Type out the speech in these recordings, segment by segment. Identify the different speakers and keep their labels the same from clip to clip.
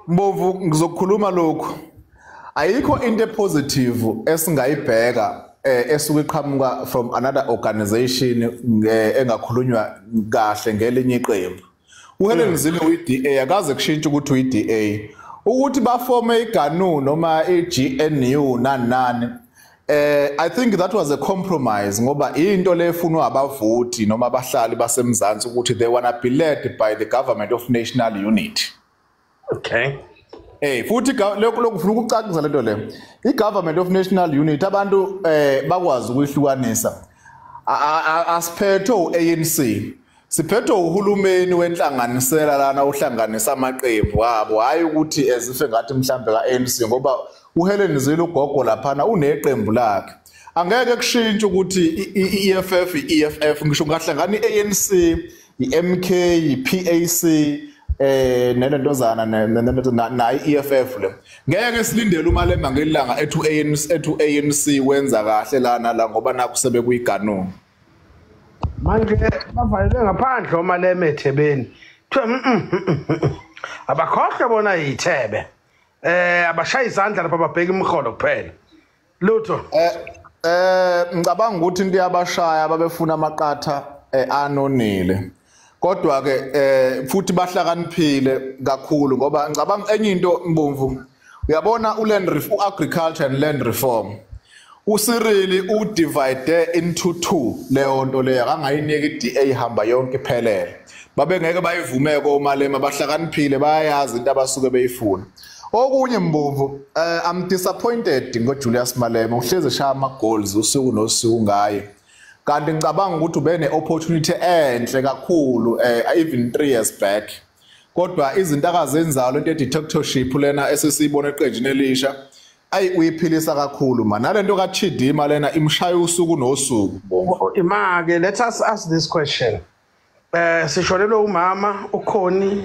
Speaker 1: Mbovu, ngizokhuluma lokhu. Ayikho into positive esingayibheka esuke iqhamuka from another organization engakhulunywa kahle ngelinye iqembu. UHelen Zille uyi-DA, akaze kushintshe ukuthi uyi-DA. Ukuthi bafome iGANU noma i-GNU nani nani, I think that was a compromise, ngoba into lefunwa abavoti noma abahlali baseMzansi ukuthi they wanna be led by the government of national unity. Futhi lokho lokufuna ukucacisa lento le. I-government of national unity, abantu bakwazi ukuyihlukanisa. Asiphethe u-ANC. Siphethe uhulumeni wenhlanganisela lana ohlanganisa amaqembu abo, hayi ukuthi ezife ngathi mhlambe ka-ANC, ngoba uHelen Zille ugogo laphana uneqembu lakhe. Angeke kushintshe ukuthi i-EFF i-EFF, ngisho kungahlangana i-ANC, i-MK, i-PAC, nelentozana nayi EFF le. Ngeke silindele uMalema ngelanga ethu ANC, ethu ANC wenza kahle lana la, ngoba naku sebe kuyiGANU.
Speaker 2: Manje bavalelwe ngaphandle oMalema ethebeni. Kuthiwa abakhohlwe bona yithebe. Abashaya izandla lapha, babheka imiholo kuphela. Lutho.
Speaker 1: Ngicabanga ukuthi into yabashaya babefuna amaqatha anonile. Kodwa ke futhi bahlakaniphile kakhulu, ngoba ngicabanga enye into, Mbomvu, uyabona uland agriculture and land reform, uCyril udivide into two leyo nto leyo, akangayinika iDA ihamba yonke iphelele. Babengeke bayivume koMalema, bahlakaniphile, bayayazi into abasuke beyifuna. Okunye, Mbomvu, I'm disappointed ngoJulius Malema. Uhleze shaya ama goals usuku nosuku ngaye, kanti ngicabanga ukuthi ube ne-opportunity enhle kakhulu even 3 years back, kodwa izinto akazenzayo, lento ye-dictatorship lena esesiyibona eqenjini elisha, ayi, uyiphilisa kakhulu man. Nalento kaChidima lena imshaya usuku nosuku, Mbomvu.
Speaker 2: Imake, let us ask this question. Sishonelwe umama uConnie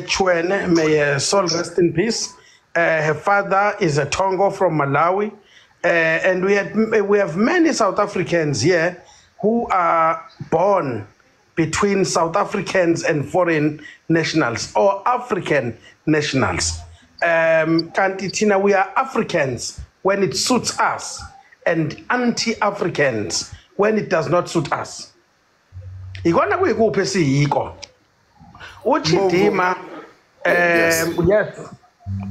Speaker 2: Chwene, may her soul rest in peace. Her father is a Tongo from Malawi. And we have many South Africans here who are born between South Africans and foreign nationals or African nationals. Kanti thina we are Africans when it suits us and anti-Africans when it does not suit us. Ikona kuyikuphi esiyiko? UChidima yes.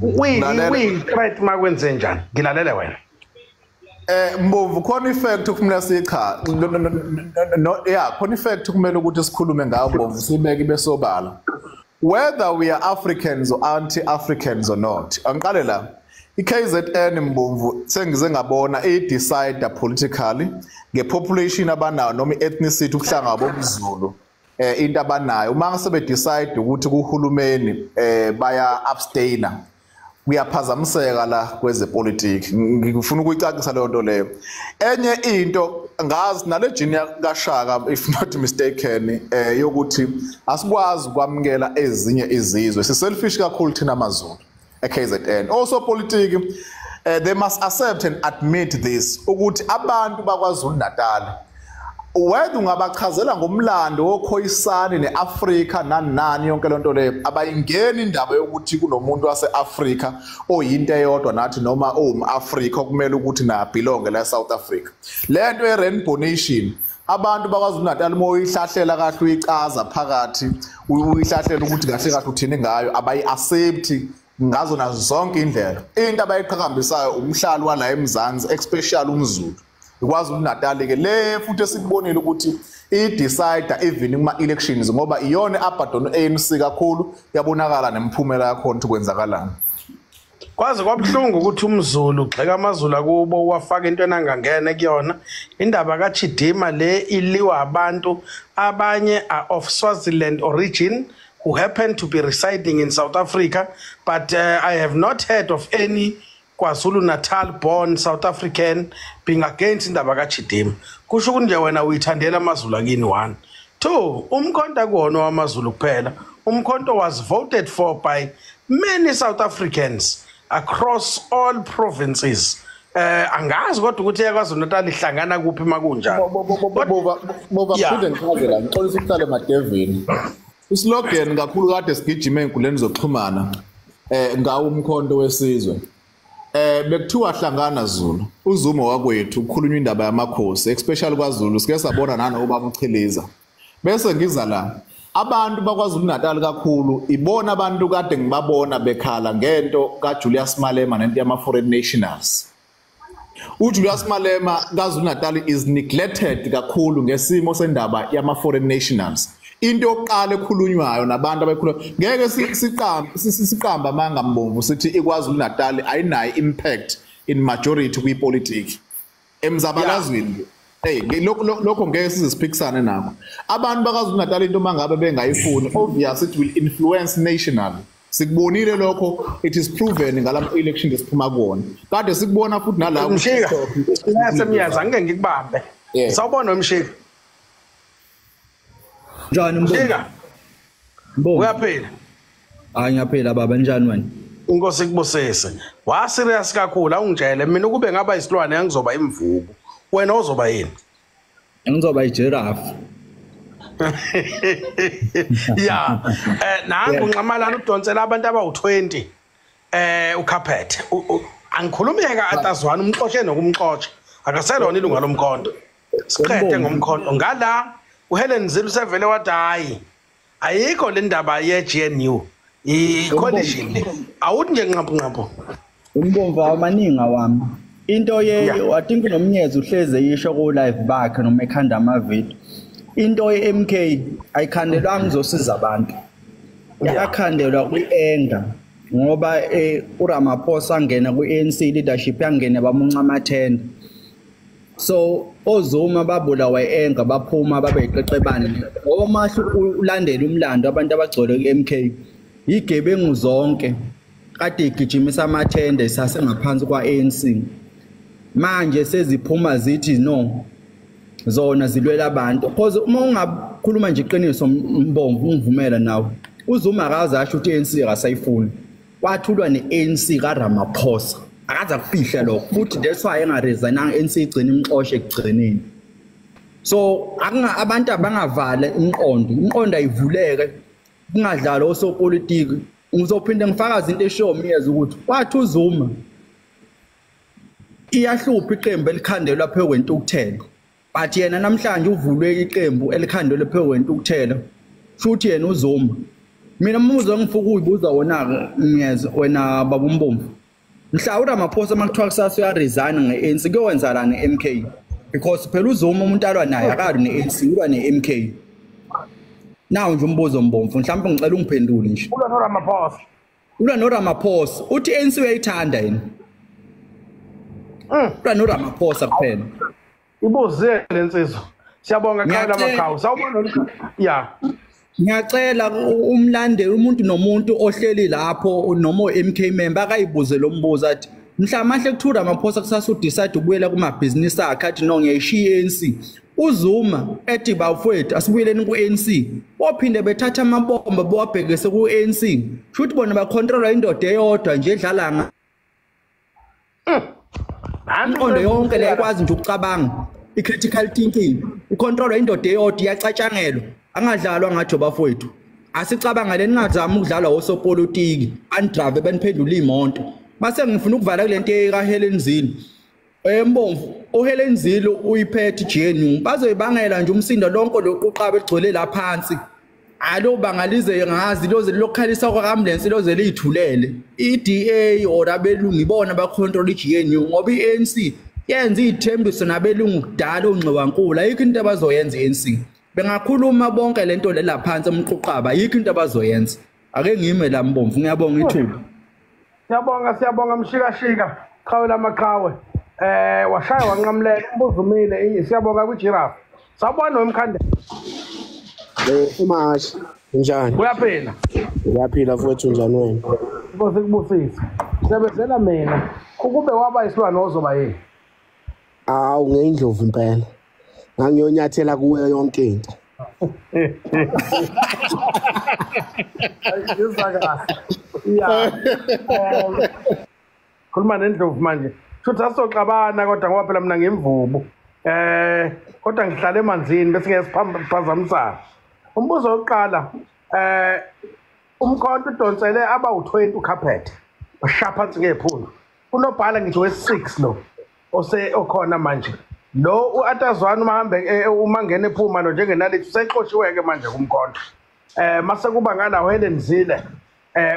Speaker 2: We
Speaker 1: Lalela.
Speaker 2: We threat makwenze njani? Ngilalele wena.
Speaker 1: Mbovu, khona ifact okumele sicha, no, yeah, khona ifact okumele ukuthi sikhulume ngayo, Mbovu, sibeke ibe sobala. Whether we are Africans or anti-Africans or not, angiqale la. I-KZN, Mbomvu, sengize ngabona i-decide politically nge-population abanayo noma i-ethnicity, ubuhlanga bomZulu, into abanayo. Uma sebe decide ukuthi kuhulumeni baya abstainer, kuyaphazamiseka la kwezepolitiki. Ngifuna ukuyicacisa leyo nto leyo. Enye into, ngazi nale jini kaShaka, if not mistaken, yokuthi asikwazi ukwamukela ezinye izizwe. Si selfish kakhulu thina amaZulu eKZN. Also politiki, they must accept and admit this, ukuthi abantu bakwaZulu Natal, whether ungabachazela ngomlando woKhoyisani neAfrika nani nani, yonke lento leyo, abayingeni indaba yokuthi kunomuntu waseAfrika oyinto eyodwa nathi noma owumAfrika okumele ukuthi na belong la eSouth Africa. Lento ye-Rainbow Nation, abantu bakwaZulu Natal, uma uyihlahlela kahle, uyicaza phakathi, uyihlahlela ukuthi kahle kahle uthini ngayo, abayi-accept ngazo nazo zonke indlela. Into abayiqhakambisayo umhlali wala eMzansi, especially umZulu iKwaZulu Natal ke le, futhi esikubonile ukuthi i-decide even kuma elections, ngoba iyona abadon ANC kakhulu, yabonakala nemiphumela yakhona ukuthi kwenzakalani.
Speaker 2: Kwaze kwabuhlungu ukuthi umZulu ugxeka amaZulu akubo, wafaka into enangangena kuyona. Indaba kaChidima le iliwa abantu abanye are of Swaziland origin who happen to be residing in South Africa, but I have not heard of any KwaZulu Natal born South African being against indaba kaChidima. Kusho ukuthi nje wena uyithandela amaZulu akini. One. Two, umkhonto akuwona wamaZulu kuphela. Umkhonto was voted for by many South Africans across all provinces. Angazi kodwa ukuthi eyaKwaZulu Natal ihlangana kuphi makunjalo.
Speaker 1: Bova,
Speaker 2: Yeah.
Speaker 1: phinde ngichaze la, ngixolisa ukuhlala emadevini. Islogan kakhulu kade sigijima ey'nkundleni zokuxhumana. Ngawo umkhonto wesizwe. Bekuthiwa hlangana Zulu, uZuma wakwethu ukukhulunywa indaba yamakhosi, especially kwaZulu, sike sabona nanoba umchiliza. Bese ngiza la, abantu bakwaZulu Natal kakhulu ibona abantu kade ngibabona bekhala ngento kaJulius Malema nento yama foreign nationals. uJulius Malema kaZulu Natal is neglected kakhulu ngesimo sendaba yama foreign nationals. Into yokuqala ekhulunywayo nabantu abakhuluma ngeke siqamba amanga Mbomvu sithi iKwaZulu Natal ayinayo impact in majority kwipolitiki emzabalazweni. Hey, lokho ngeke size siphikisane nakho. Abantu bakaZulu Natal into mangabe bengayifuni, obvious it will influence nationally. Sikubonile lokho, it is proven ngala election esiphuma kuwona. Kade sikubona futhi nala
Speaker 2: Mshika. Yasemnyaza angeke ngikubambe. Sawubona Mshika.
Speaker 3: Njani Mbomvu?
Speaker 2: Mshika.
Speaker 3: Mbomvu.
Speaker 2: Uyaphila?
Speaker 3: Hayi ngiyaphila baba, njani wena?
Speaker 2: Inkosi kubusise. Wa serious kakhulu awungitshele mina ukube ngaba isilwane ngizoba imvubu. Wena uzoba yini?
Speaker 3: Ngizoba igiraffe.
Speaker 2: Yeah. Nangu nqamalana udonsela abantu abawu20 ukhaphethe. Angikhulumeka atazwana umxoxe nokumxoxa. Akaselona ilunga lomkhonto. Siqede ngomkhonto ngala uHelen Zille usevele wathi hayi. Ayikho le ndaba ye-GNU. I-coalition le. Awuthi nje nqampu nqampu.
Speaker 3: Umbomvu amaningi awami. Into ye I think nomnyezi uhleze yisho ku live bakhe noma ekhanda ama video. Into ye-MK ayikhandelwanga izosiza abantu. Yakhandelwa kwi-anger ngoba uRamaphosa angena kwi-ANC leadership yangena bamunca amathenda. So oZuma babulawa i-anger baphuma babe yiqeqebane ngoba mahle ulandela umlando abantu abagcwele ku-MK igebengu zonke kade igijimisa amathenda isasengaphansi kwa-ANC. Manje seziphuma zithi no zona zilwela abantu because uma ungakhuluma nje iqiniso Mbomvu ungivumela nawe uZuma akaze asho ukuthi ANC akasayifuni, wathulwa neANC kaRamaphosa akaze akufihle lokho futhi that's why engaresignanga ANC igcina imxoshe ekugcineni. So abantu abangavala imiqondo ayivuleke kungadlalwa osopolitiki. Ngizophinde ngifakaze into eshoyo Myeza ukuthi wathi uZuma iyahlupha iqembu elikhandelwa phezu kwentukuthelo, but yena namhlanje uvulwe iqembu elikhandelwe phezu kwentukuthelo, futhi yena uZuma. Mina umbuzo engifuna ukuyibuza wona Myeza, wena baba uMbomvu, mhla uRamaphosa makuthiwa kusasa uyaresign nge-ANC kuyowenza ne-MK? Because phela uZuma umuntu alwa naye akalwi ne-ANC, ulwa ne-MK. Nawu nje umbuzo Mbomvu, mhlawumbe ngicela ungiphendule nje.
Speaker 2: Ulwa noRamaphosa.
Speaker 3: Ulwa noRamaphosa, uthi ANC uyayithanda yena. Ulwa noRamaphosa kuphela.
Speaker 2: Ibuze lensizwa. Siyabonga khaya lamakhawu. Sawubona. Yeah.
Speaker 3: Ngiyacela umlandeli umuntu nomuntu ohleli lapho noma MK member akayibuze lo mbuzo athi mhla mahle kuthiwa uRamaphosa kusasa udecide ukubuyela kumabhizinisi akhe athi no ngiyayishiya i-ANC. uZuma ethi bafowethu asibuyeleni ku-ANC, bophinde bethatha amabomba bowabhekise ku-ANC. Shuthi bona bacontrola indoda eyodwa nje edlala umqondo yonke le ekwazi nje ukucabanga i-critical thinking, icontrolwa indoda eyodwa iyacatshangelwa, angadlalwa ngathi bafowethu. Asicabanga le ningazama ukudlalwa osopolitiki andrave beniphendula imoto. Mase ngifuna ukuvala kulento kaHelen Zille. Mbomvu, uHelen Zille uyiphethe GNU, bazoyibangela nje umsindo lonke loquqaba egcwele la phansi. Alo bangalize ngazi loze lokhalisa kwa-ambulance loze liyithulele. I-DA or abelungu ibona bacontrol i-GNU ngoba i-ANC yenza iy'thembiso nabelungu kudala ongxiwankulu, ayikho into abazoyenza i-ANC. Bengakhuluma bonke lento lela phansi emquqaba, ayikho into abazoyenza. Ake ngime la Mbomvu, ngiyabonga ithuba.
Speaker 2: Siyabonga, siyabonga Mshikashika, qhawe lamaqhawe. Washaya wanqamlela umbuzo umile, siyabonga kwi-giraffe. Sawubona wemkhanda.
Speaker 4: Umashi, njani?
Speaker 2: Uyaphila?
Speaker 4: Uyaphila mfowethu, njani wena?
Speaker 2: Inkosi kubusise. Sebenzela mina. Ukube waba isilwane ozoba yini?
Speaker 4: Awu ngeyindlovu impela. Ngangiyonyathela kuwe yonke into.
Speaker 2: Yeah. Khuluma nendlovu manje. Futhi asoxabana kodwa ngoba phela mina ngimvubu. Kodwa ngihlala emanzini bese ngiyasiphazamisana. Umbuzo wokuqala Umkhonto udonsele abawu20 ucarpet. Bashaya phansi ngephundu. Unobhala ngisho we6 lo ose okhona manje. Lo uAtazwana uma hambe uma ngene ephuma lo njengenalithi usexoshiwe ke manje kumkhonto. Mase kuba ngala Helen Zille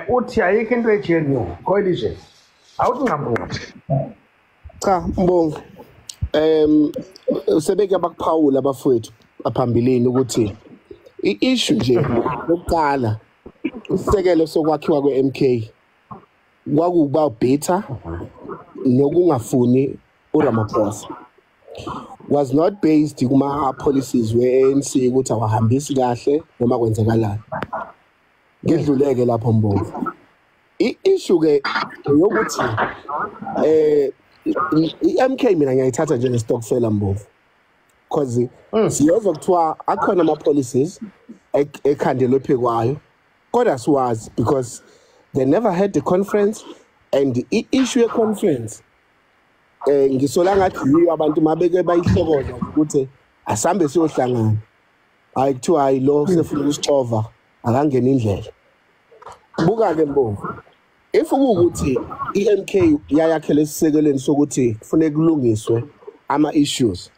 Speaker 2: uthi ayikho into eGNU coalition. Awuthi nqambuthi.
Speaker 4: Cha Mbongo. Usebeke abakuphawula abafowethu aphambilini ukuthi i-issue nje lokuqala isisekelo sokwakhiwa kwe-MK kwakuba bitter nokungafuni uRamaphosa was not based kuma policies we-ANC ukuthi awahambisi kahle noma kwenzekalani. Ngidluleke lapho Mbongo. I-issue ke yokuthi i-MK mina ngiyayithatha njenge stokfela Mbongo. Because siyozwa kuthiwa akhona ama policies ekhandelwe phekwayo kodwa siwazi because they never had the conference and i-issue ye conference ngisola ngathi yiyo abantu mabeke bayihlokoza ukuthi asambe siyohlangana, hayi kuthiwa hayi lo sefuna ukusixova akangena indlela. Buka ke Mbongo, if ukuthi iMK yayakhele esisekelweni sokuthi kufanele kulungiswe ama issues,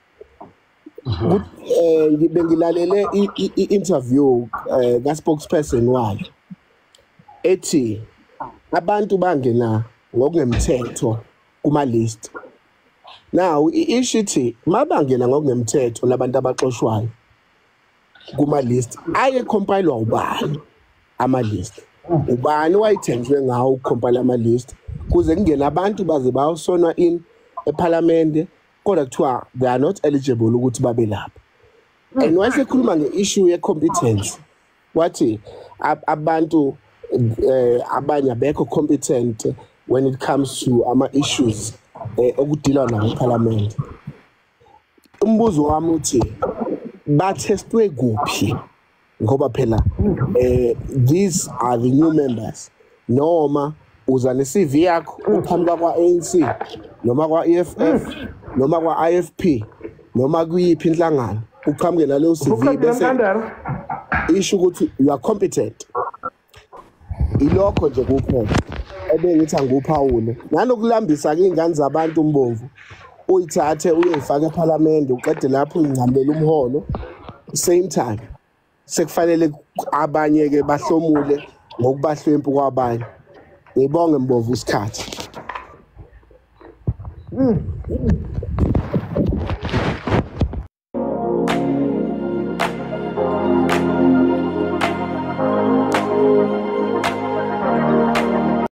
Speaker 4: bengilalele i-interview ka spokesperson wayo ethi abantu bangena ngokungemthetho kuma list. Now i-issue ithi mabangena ngokungemthetho labantu abaxoshwayo kuma list aye compile ubani ama list, ubani wayithenjwe ngawo ukucompile ama list kuze kungena abantu baze bayosonwa in eParliament kodwa kuthiwa they are not eligible ukuthi babe lapha. And wayesekhuluma nge-issue ye-competence, wathi abantu abanye abekho competent when it comes to ama-issues okudilwa nawo eParliament. Umbuzo wami uthi bathestwe kuphi, ngoba phela these are the new members, noma uza ne-CV yakho uqhamuka kwa-ANC noma kwa-EFF noma kwa-IFP noma kuyiphi inhlangano uqhamuke naleyo CV bese isho ukuthi you are competent. Ilokho nje kuphela ebengithi anguphawule. Nanokulambisa ke ingane zabantu Mbomvu, uyithathe uyoyifaka eParliament uqede lapho uyingcamlela umholo, same time sekufanele abanye ke bahlomule ngokubahlwempu kwabanye. Ngibonge Mbomvu isikhathi.